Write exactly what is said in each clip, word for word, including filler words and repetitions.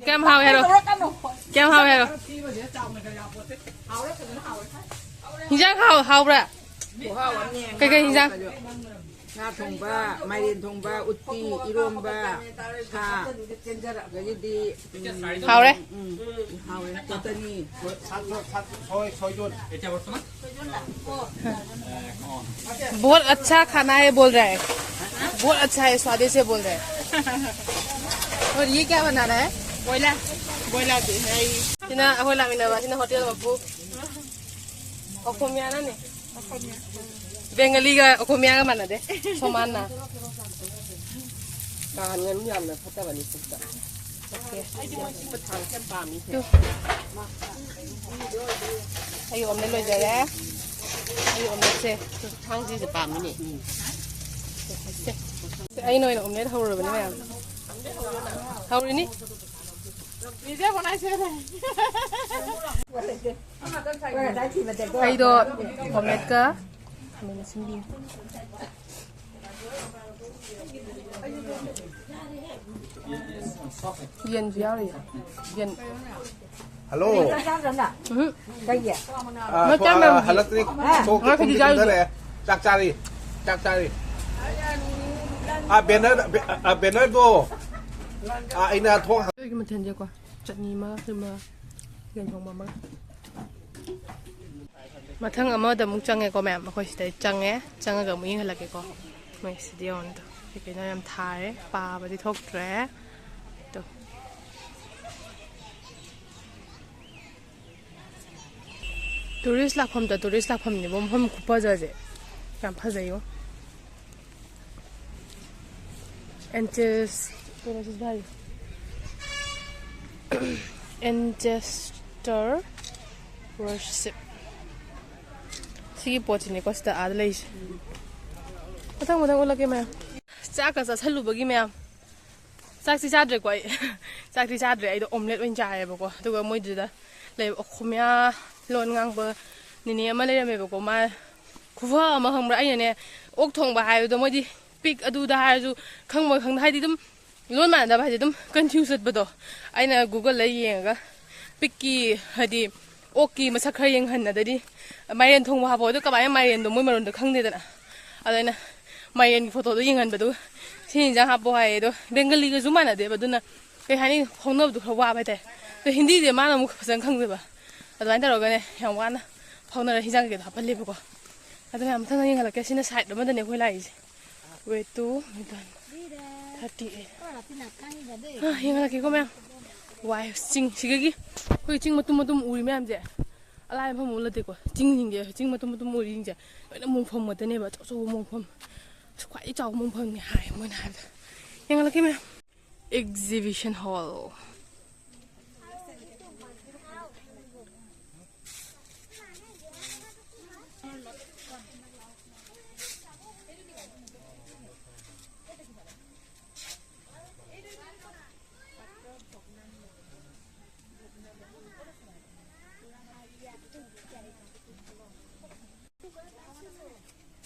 ꯀꯌꯥꯝ ꯍꯥꯎꯋꯦ ꯍꯥꯏꯔꯣ? ꯀꯌꯥꯝ ꯍꯥꯎꯋꯦ ꯍꯥꯏꯔꯣ? ꯍꯤꯟꯖꯥꯡ ꯍꯥꯎ-, ꯍꯥꯎꯕ꯭ꯔꯥ? ꯀꯩꯀꯩ ꯍꯤꯟꯖꯥꯡ? ꯉꯥ ꯊꯣꯡꯕ, ꯃꯥꯏꯔꯦꯟ ꯊꯣꯡꯕ, ꯎꯠꯇꯤ, ꯏꯔꯣꯝꯕ, ꯁꯥ, ꯑꯗꯒꯤꯗꯤ, ꯎꯝ, ꯍꯥꯎꯔꯦ꯫ ꯎꯝ, ꯍꯥꯎꯔꯦ꯫ ꯆꯠꯇꯅꯤ꯫ बहुत अच्छा खाना है बोल रहा है, बहुत अच्छा है, स्वादिष्ट है बोल रहा है। और ये क्या बना रहा है? ꯕꯣꯏꯂꯔ, ꯕꯣꯏꯂꯔꯗꯤ ꯑꯩ꯫ ꯁꯤꯅ ꯑꯩꯈꯣꯏ ꯂꯥꯛꯃꯤꯟꯅꯕ, ꯁꯤꯅ ꯍꯣꯇꯦꯜ ꯃꯄꯨ꯫ ꯑꯣꯈꯣꯃꯤꯌꯥꯅꯅꯦ꯫ ꯕꯦꯡꯒꯂꯤꯒ ꯑꯣꯈꯣꯃꯤꯌꯥꯒ ꯃꯥꯟꯅꯗꯦ꯫ ꯁꯣꯃꯥꯟꯅ꯫ ꯀꯥ ꯉꯥꯅꯨ ꯌꯥꯝꯅ ꯐꯠꯇꯕꯅꯤ ꯄꯨꯛꯇ꯫ ꯑꯣꯀꯦ꯫ ꯑꯩꯗꯤ ꯃꯣꯏ ꯁꯤ ꯊꯥꯡ ꯌꯥꯝ ꯄꯥꯝꯃꯤ꯫ ꯇꯨ꯫ ꯑꯩ ꯑꯣꯝꯂꯦꯠ ꯂꯣꯏꯖꯔꯦ꯫ ꯑꯩ ꯑꯣꯝꯂꯦꯠꯁꯦ꯫ ꯊꯥꯡꯁꯤꯁꯨ ꯄꯥꯝꯃꯤꯅꯦ꯫ ꯁꯦ꯫ ꯑꯩꯅ ꯑꯣꯏꯅ ꯑꯣꯝꯂꯦꯠ ꯍꯧꯔꯕꯅꯤ ꯃꯌꯥꯝ꯫ ꯍꯧꯔꯤꯅꯤ꯫ ꯑꯩꯗꯣ ꯑꯣꯝꯂꯦꯠꯀ ꯈꯥꯃꯦꯟ ꯑꯁꯤꯟꯕꯤ꯫ ꯌꯦꯟꯁꯨ ꯌꯥꯎꯔꯤ꯫ ꯌꯦꯟ꯫ ꯍꯜꯂꯣ꯫ ꯎꯝ꯫ ꯀꯩꯒꯤ? ꯑꯥ, ꯃꯆꯥ ꯊꯣ-, ꯑꯥ, ꯃꯌꯥꯝꯒꯤ꯫ ꯍꯜꯂꯛꯇ꯭ꯔꯤ꯫ ꯍꯥ? ꯊꯣꯡ ꯉꯥ ꯈꯤꯇꯪ ꯈꯤꯇꯪ ꯆꯥꯔꯤꯁꯦ꯫ ꯀꯨꯝꯊꯔꯛꯑꯦ꯫ ꯆꯥꯛ ꯆꯥꯔꯤ꯫ ꯆꯥꯛ ꯆꯥꯔꯤ꯫ ꯑꯥ, ꯕꯦꯅꯔ, ꯕꯦ-, ꯑꯥ, ꯕꯦꯅꯔꯗꯣ꯫ ꯑꯥ, ꯑꯩꯅ ꯊꯣꯡ ꯑꯩꯒꯤ ꯃꯊꯦꯜꯁꯦꯀꯣ꯫ ꯆꯠꯅꯤ ꯑꯃ, ꯑꯃ, ꯌꯦꯟ ꯊꯣꯡꯕ ꯑꯃ꯫ ꯃꯊꯪ ꯑꯃꯗ ꯑꯃꯨꯛ ꯆꯪꯉꯦꯀꯣ ꯃꯌꯥꯝ꯫ ꯑꯩꯈꯣꯏ ꯁꯤꯗ ꯆꯪꯉꯦ꯫ ꯆꯪꯉꯒ ꯑꯃꯨꯛ ꯌꯦꯡꯍꯜꯂꯛꯀꯦꯀꯣ꯫ ꯃꯣꯏ ꯁꯤꯗꯤ ꯌꯦꯡꯉꯣ ꯑꯗꯣ꯫ ꯀꯩ ꯀꯩꯅꯣ ꯌꯥꯝ ꯊꯥꯔꯦ꯫ ꯄꯥꯕꯗꯤ ꯊꯣꯛꯇ꯭ꯔꯦ꯫ ꯑꯗꯣ꯫ ꯇꯨꯔꯤꯁ ꯂꯥꯛꯐꯝꯗ ꯇꯨꯔꯤꯁ ꯂꯥꯛꯐꯝꯅꯦꯕ ꯃꯐꯝ ꯈꯨꯐꯖꯁꯦ꯫ ꯌꯥꯝ ꯐꯖꯩꯉꯣ꯫ ꯑꯦꯟꯆꯦꯁ-, ꯀꯩꯅꯣꯁꯤꯁꯨ ꯍꯥꯏ꯫ Ancestor Worship꯫ ꯁꯤꯒꯤ ꯄꯣꯠꯁꯤꯅꯦꯀꯣ ꯁꯤꯗ ꯑꯥꯗ ꯂꯩꯔꯤꯁꯦ꯫ ꯃꯊꯪ ꯃꯊꯪ ꯎꯠꯂꯛꯀꯦ ꯃꯌꯥꯝ꯫ ꯆꯥꯛꯀ ꯆꯥꯁꯜꯂꯨꯕꯒꯤ ꯃꯌꯥꯝ꯫ ꯆꯥꯛꯇꯤ ꯆꯥꯗ꯭ꯔꯦꯀꯣ ꯑꯩ꯫ ꯆꯥꯛꯇꯤ ꯆꯥꯗ꯭ꯔꯦ꯫ ꯑꯩꯗꯣ ꯑꯣꯝꯂꯦꯠ ꯑꯣꯏꯅ ꯆꯥꯔꯦꯕꯀꯣ꯫ ꯑꯗꯨꯒ ꯃꯣꯏꯗꯨꯗ ꯂꯩꯕ ꯑꯣꯈꯣꯃꯤꯌꯥ ꯂꯣꯟ ꯉꯥꯡꯕ ꯅꯤꯅꯦ ꯑꯃ ꯂꯩꯔꯝꯃꯦꯕꯀꯣ꯫ ꯃꯥ ꯈꯨꯐ ꯑꯃ ꯈꯪꯕ꯭ꯔꯥ? ꯑꯩꯅꯅꯦ ꯑꯣꯛ ꯊꯣꯡꯕ ꯍꯥꯏꯕꯗꯣ ꯃꯣꯏꯗꯤ ꯄꯤꯛ ꯑꯗꯨꯗ ꯍꯥꯏꯔꯁꯨ ꯈꯪꯕ ꯈꯪꯗ ꯍꯥꯏꯗꯤ ꯑꯗꯨꯝ ꯂꯣꯟ ꯃꯥꯟꯅꯗꯕ ꯍꯥꯏꯗꯤ ꯑꯗꯨꯝ ꯀꯟꯐ꯭ꯌꯨꯁ ꯆꯠꯄꯗꯣ꯫ ꯑꯩꯅ ꯒꯨꯒꯜꯗ ꯌꯦꯡꯉꯒ ꯄꯤꯛꯀꯤ ꯍꯥꯏꯗꯤ ꯑꯣꯛꯀꯤ ꯃꯁꯛ ꯈꯔ ꯌꯦꯡꯍꯟꯅꯗꯗꯤ ꯃꯥꯏꯔꯦꯟ ꯊꯣꯡꯕ ꯍꯥꯞꯄꯣ ꯑꯗꯨ ꯀꯃꯥꯏꯅ ꯃꯥꯏꯔꯦꯟꯗꯣ ꯃꯣꯏ ꯃꯔꯣꯟꯗꯣ ꯈꯪꯗꯦꯗꯅ꯫ ꯑꯗ ꯑꯩꯅ ꯃꯥꯏꯔꯦꯟꯒꯤ ꯐꯣꯇꯣꯗꯣ ꯌꯦꯡꯍꯟꯕꯗꯨ ꯁꯤ ꯏꯟꯖꯥꯡ ꯍꯥꯞꯄꯣ ꯍꯥꯏꯌꯦ꯫ ꯑꯗꯣ ꯕꯦꯡꯒꯂꯤꯒꯁꯨ ꯃꯥꯟꯅꯗꯦꯕ, ꯑꯗꯨꯅ ꯀꯩ ꯍꯥꯏꯅꯤ, ꯐꯥꯎꯅꯕꯗꯣ ꯈꯔ ꯋꯥꯕ ꯍꯥꯏꯇꯥꯔꯦ꯫ ꯑꯗꯣ ꯍꯤꯟꯗꯤꯗꯤ ꯃꯥꯅ ꯑꯃꯨꯛ ꯐꯖꯅ ꯈꯪꯖꯕ꯫ ꯑꯗꯨꯃꯥꯏꯅ ꯇꯧꯔꯒꯅꯦ ꯌꯥꯝ ꯋꯥꯅ ꯐꯥꯎꯅꯔ ꯍꯤꯟꯖꯥꯡ ꯀꯩꯀꯩꯗꯣ ꯍꯥꯞꯍꯜꯂꯦꯕꯀꯣ꯫ ꯑꯗꯨ ꯃꯌꯥꯝ ꯃꯊꯪꯗ ꯌꯦꯡꯍꯜꯂꯛꯀꯦ꯫ ꯁꯤꯅ ꯁꯥꯏꯠ ꯑꯃꯗꯅꯦ ꯑꯩꯈꯣꯏ ꯂꯥꯛꯏꯁꯦ꯫ Way to Medan, thirty eight. ꯑ, ꯌꯦꯡꯍꯜꯂꯛꯀꯦꯀꯣ ꯃꯌꯥꯝ꯫ ꯋꯥꯏ ꯆꯤꯡ ꯁꯤꯒꯒꯤ ꯑꯩꯈꯣꯏ ꯆꯤꯡ ꯃꯇꯨꯝ ꯃꯇꯨꯝ ꯎꯔꯤ ꯃꯌꯥꯝꯁꯦ ꯑꯂꯥꯏ ꯃꯐꯝ ꯑꯃ ꯅꯠꯇꯦꯀꯣ꯫ ꯆꯤꯡꯁꯤꯡꯁꯦ, ꯆꯤꯡ ꯃꯇꯨꯝ ꯃꯇꯨꯝ ꯎꯔꯤꯁꯤꯡꯁꯦ ꯂꯣꯏꯅ ꯃꯣꯡꯐꯝ ꯉꯥꯛꯇꯅꯦꯕ, ꯑꯆꯧ ꯑꯆꯧꯕ ꯃꯣꯡꯐꯝ꯫ ꯑꯁ, ꯈ꯭ꯋꯥꯏꯗꯒꯤ ꯆꯥꯎꯕ ꯃꯣꯡꯐꯝꯅꯤ ꯍꯥꯏ ꯃꯣꯏꯅ ꯍꯥꯏꯕꯗ꯫ ꯌꯦꯡꯍꯜꯂꯛꯀꯦ ꯃꯌꯥꯝ꯫ Exhibition hall꯫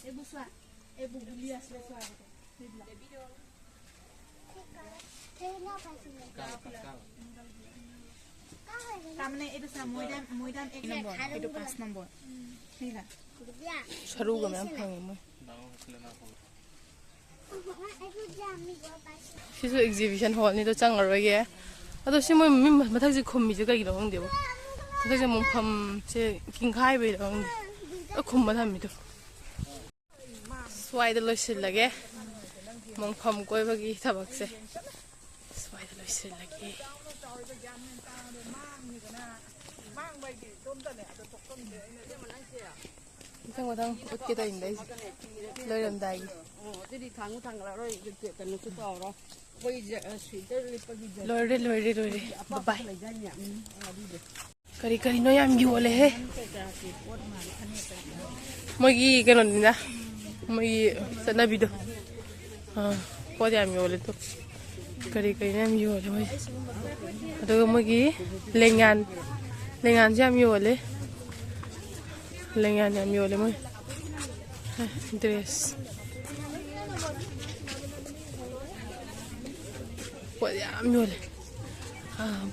এইবোৰ চোৱা, এইবোৰ গুলি আছিলে, চোৱা আগতে, সেইবিলাক। তাৰমানে এইটো চা, মৈদাম, মৈদাম এক নম্বৰ, এইটো পাঁচ নম্বৰ। সেইবিলাক। ꯁꯔꯨꯒ ꯃꯌꯥꯝ ꯐꯪꯉꯦ ꯃꯣꯏ꯫ ꯁꯤꯁꯨ exhibition hallꯅꯤꯗꯣ, ꯆꯪꯉꯔꯣꯏꯒꯦ꯫ ꯑꯗꯣ ꯁꯤ ꯃꯣꯏ ꯃꯤ ꯃꯊꯛꯁꯦ ꯈꯨꯝꯃꯤꯁꯦ ꯀꯩꯒꯤꯅꯣ ꯈꯪꯗꯦꯕ꯫ ꯃꯊꯛꯁꯦ ꯃꯣꯡꯐꯝꯁꯦ ꯀꯤꯡꯈꯥꯏꯕꯩꯔ ꯈꯪꯗꯦ꯫ ꯂꯣꯏ ꯈꯨꯝꯕ ꯊꯝꯃꯤꯗꯣ꯫ ꯁ꯭ꯋꯥꯏꯗ ꯂꯣꯏꯁꯤꯜꯂꯒꯦ ꯃꯣꯡꯐꯝ ꯀꯣꯏꯕꯒꯤ ꯊꯕꯛꯁꯦ꯫ ꯁ꯭ꯋꯥꯏꯗ ꯂꯣꯏꯁꯤꯜꯂꯒꯦ꯫ ꯃꯊꯪ ꯃꯊꯪ ꯎꯠꯀꯦ ꯇꯧꯔꯤꯅꯤꯗ ꯑꯩꯁꯦ꯫ ꯂꯣꯏꯔꯝꯗꯥꯏꯒꯤ꯫ ꯑꯣ, ꯑꯗꯨꯗꯤ ꯊꯥꯡꯉꯨ ꯊꯥꯡꯒꯠꯂꯛꯑꯔꯣꯏ, ꯀꯩꯅꯣꯁꯨ ꯇꯧꯔꯣ꯫ ꯑꯩꯈꯣꯏ ꯖ-, ꯑ, ꯁ꯭ꯋꯦꯇꯔ ꯂꯤꯠꯄꯒꯤ ꯖ-, ꯂꯣꯏꯔꯦ, ꯂꯣꯏꯔꯦ, ꯂꯣꯏꯔꯦ꯫ ꯑꯄꯥꯛꯄ ꯕꯕꯥꯏ꯫ ꯂꯩꯗꯥꯏꯅꯦ? ꯎꯝ, ꯑꯗꯨꯗꯣ꯫ ꯀꯔꯤ ꯀꯔꯤꯅꯣ ꯌꯥꯝ ꯌꯣꯜꯂꯦꯍꯦ꯫ ꯃꯣꯏꯒꯤ ꯀꯩꯅꯣꯅꯤꯅ, ꯃꯣꯏꯒꯤ ꯆꯠꯅꯕꯤꯗꯣ꯫ ꯑꯥ, ꯄꯣꯠ ꯌꯥꯝ ꯌꯣꯜꯂꯦ ꯇꯨ꯫ ꯀꯔꯤ ꯀꯔꯤꯅꯣ ꯌꯥꯝ ꯌꯣꯜꯂꯦ ꯃꯣꯏꯁꯦ꯫ ꯑꯗꯨꯒ ꯃꯣꯏꯒꯤ ꯂꯦꯡꯌꯥꯟ, ꯂꯦꯡꯌꯥꯟꯁꯨ ꯌꯥꯝ ꯌꯣꯜꯂꯦ꯫ ꯂꯦꯡꯌꯥꯟ ꯌꯥꯝ ꯌꯣꯜꯂꯦ ꯃꯣꯏ꯫ ꯗ꯭ꯔꯦꯁ꯫ ꯄꯣꯠ ꯌꯥꯝ ꯌꯣꯜꯂꯦ꯫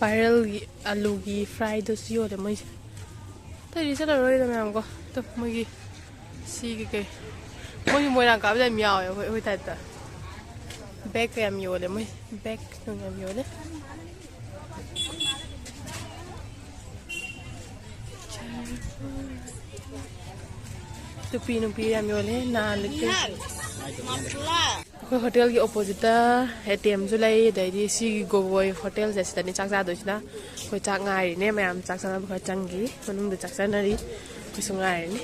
ꯚꯥꯏꯔꯦꯜꯒꯤ ꯑꯂꯨꯒꯤ ꯐ꯭ꯔꯥꯏꯗꯨꯁꯨ ꯌꯣꯜꯂꯦ ꯃꯣꯏꯁꯦ꯫ ꯑꯇꯩꯗꯤ ꯆꯠꯂꯔꯣꯏꯗ ꯃꯌꯥꯝ ꯀꯣ꯫ ꯑꯗꯣ ꯃꯣꯏꯒꯤ ꯁꯤꯒꯤ ꯀꯩ, ꯃꯣꯏꯒꯤ ꯃꯣꯏꯔꯥꯡ ꯀꯥꯕꯗ ꯌꯥꯝ ꯌꯥꯎꯋꯦ ꯑꯩꯈꯣꯏ, ꯑꯩꯈꯣꯏ ꯇꯥꯏꯞꯇ꯫ ꯕꯦꯛꯀ ꯌꯥꯝ ꯌꯣꯜꯂꯦ ꯃꯣꯏ, ꯕꯦꯛ ꯅꯨꯡ ꯌꯥꯝ ꯌꯣꯜꯂꯦ꯫ ꯇꯨꯄꯤ ꯅꯨꯄꯤ ꯌꯥꯝ ꯌꯣꯜꯂꯦ, ꯅꯥ ꯂꯤꯠꯄꯤ꯫ ꯑꯩꯈꯣꯏ ꯍꯣꯇꯦꯜꯒꯤ ꯑꯣꯄꯣꯖꯤꯠꯇ ꯑꯦ ꯇꯤ ꯑꯦꯝꯁꯨ ꯂꯩ, ꯑꯗꯩꯗꯤ ꯁꯤꯒꯤ ꯒꯣꯒꯣꯏ ꯍꯣꯇꯦꯜꯁꯦ, ꯁꯤꯗꯅꯤ ꯆꯥꯛ ꯆꯥꯗꯣꯏꯁꯤꯅ꯫ ꯑꯩꯈꯣꯏ ꯆꯥꯛ ꯉꯥꯏꯔꯤꯅꯦ, ꯃꯌꯥꯝ ꯆꯥꯛ ꯆꯥꯅꯕ ꯈꯔ ꯆꯪꯈꯤ, ꯃꯅꯨꯡꯗ ꯆꯥꯛ ꯆꯥꯅꯔꯤ, ꯑꯩꯈꯣꯏꯁꯨ ꯉꯥꯏꯔꯤꯅꯦ꯫